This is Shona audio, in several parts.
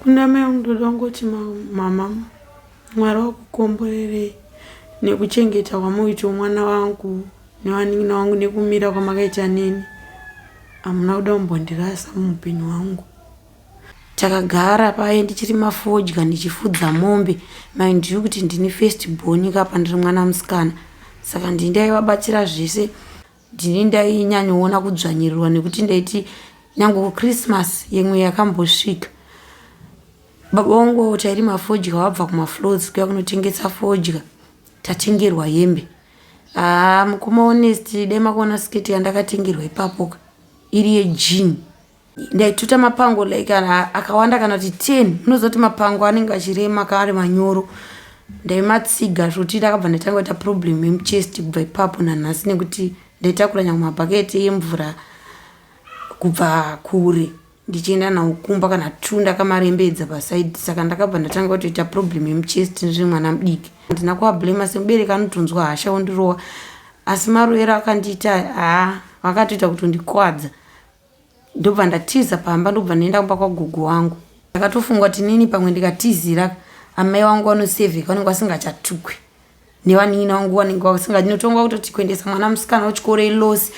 Kuna mai vangu ndoda kungoti mama Mwari vakukomborerei nekuchengeta kwamuita mwana wangu nevanin'ina vangu nekumira kwamakaita neni. Hamuna kuda kumbondirasa muupenyu hwangu. Takagara paye ndichirima fodya ndichifudza mombe mind you kuti ndini first born kapa ndiri mwana musikana saka ndini ndaivabatsira zvese. Ndini ndainyanyoona kudzvanyirirwa nekuti ndaiti nyange kuChristmas yemwe yakambosvika baba vangu tairima fodya vabva kumafloors kuya kunotengesa fodya tatengerwa hembe. Haa mukoma Honest dai makaona siketi yandakatengerwa ipapo ka iri yejean. Ndaituta mapango like akawanda kana kuti 10 munoziva kuti mapango anenge achirema ka ari manyoro. Ndaimatsiga zvekuti ndakabva ndatanga kuita problem yemuchest kubva ipapo nanhasi nekuti ndaitakura nyangwe mabhaketi emvura kubva kure ndichienda nawo kumba kana two ndakamarembedza pasaidi saka ndakabva ndatanga kutoita problem yemuchest ndiri mwana mudiki. Handina kuvablema semubereki anotonzwa hasha ondirova asi marovero akandiita haa vakatoita kutondikwadza. Ndobva ndatiza pamba ndobva ndaenda kumba kwagogo wangu. Ndakatofunga kuti inini pamwe ndikatizira amai vangu vanosevheka vanenge vasingachatukwi nevanin'ina vangu vanenge vasinga ndinotonga kutoti kuendesa mwana musikana kuchikoro ilosi.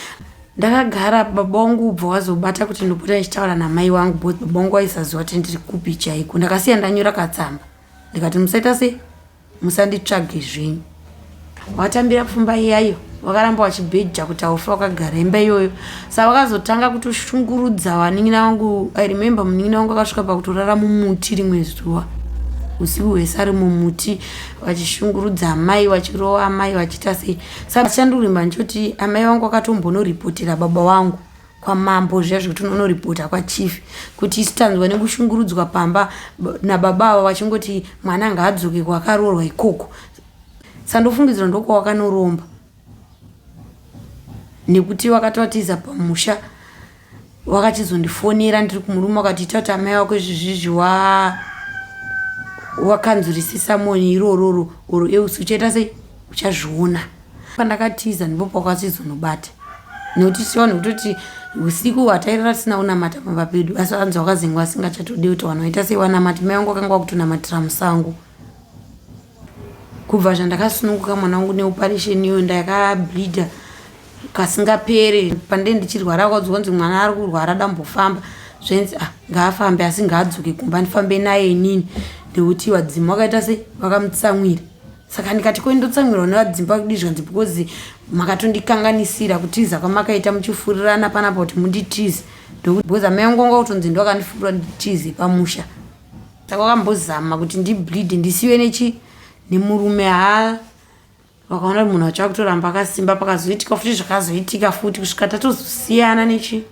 Ndakagara baba vangu ubva wazobata kuti ndopota ndichitaura namai vangu because baba vangu vaisaziva kuti ndiri kupi chaiko. Ndakasiya ndanyora katsamba ndikati musaita sei Musanditsvage zvenyu. Watambira pfumba iyayo wakaramba wachibheja kuti haufa wakagara imba iyoyo. Saka vakazotanga kutoshungurudza vanin'ina vangu. I remember munin'ina wangu akasvika pakutorara mumuti rimwe zuva. Usiku hwese ari mumuti vachishungurudza amai vachirova amai vachiita sei. Saka chandoremba ndichoti amai vangu vakatombonoripotera baba vangu. Kwamambo zviya zvekuti unonoripota kwachief kuti isu tanzwa nekushungurudzwa pamba nababa ava vachingoti mwana ngaadzoke kwakaroorwa ikoko. Sandofungidzira ndokwawakanoromba nekuti wakatowatiza pamusha wakachizondifonera ndiri kumurume wakati ita kuti amai vako izvizvizvi wa wakanzurisisa moni irororo or else uchaita sei uchazviona. Pandakatiza ndipo pakachizonobata nekuti tichivanhu kutoti usiku hwatairara tisina kunamata pamba pedu asi vanzi vakazenge vasingachatodi kuti vanhu vaita sei vanamate. Mai vangu vakanga vakutonamatira musango. Kubva zvandakasununguka mwana wangu neoperation iyoyo ndakableeder kasingapere. Pandenge ndichirwara vakaudzwa kunzi mwana ari kurwara dambofamba zvainzi ah ngaafambe asi ngaadzoke kumba ndifambe naye inini nekuti vadzimu vakaita sei vakamutsamwira. Saka ndikati ko ndotsamwirwa nevadzimba kudii zvikanzi because makatondikanganisira kutiza kwamakaita muchifurirana panapa kuti munditize because amai vangu vanga kutonzi ndovakandifurira nditize pamusha. Saka vakambozama kuti ndibleed ndisiwe nechi nemurume haa vakaona kuti munhu wacho akutoramba akasimba pakazoitika futi zvakazoitika futi kusvika tatozosiyana nechi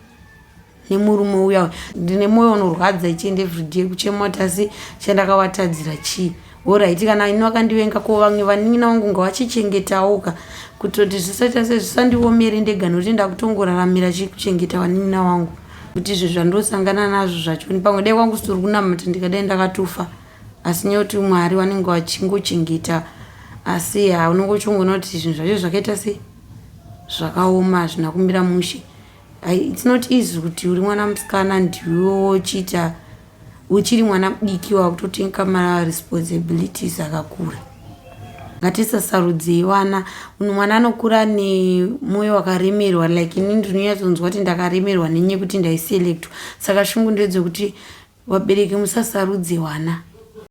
nemurume uya ndine moyo unorwadza ichienda everyday kuchema kuti asi chandakavatadzira chii horaiti kana ini vakandivenga ko vamwe vanin'ina vangu ngavachichengetawo ka kutoti zvisaita se zvisandiomere ndega nokuti ndakutongoraramira chii kuchengeta vanin'ina vangu kuti izvi zvandosangana nazvo zvachoni pamwe dai kwangu sitori kunamata ndikadai ndakatofa asi nekuti mwari vanenge vachingochengeta asi ha unenge uchingoona kuti zvinhu zvacho zvakaita sei zvakaoma hazvina kumira mushe It's not easy kuti uri mwana musikana ndiwe wochiita uchiri mwana mudiki wakutotenga maresponsibilities akakura. Ngatisasarudzei vana. Mwana anokura nemwoyo wakaremerwa like ini ndinonyatsonzwa kuti ndakaremerwa nenyaya yekuti ndaiselectwa. Saka shungu ndedzekuti vabereki musasarudze vana.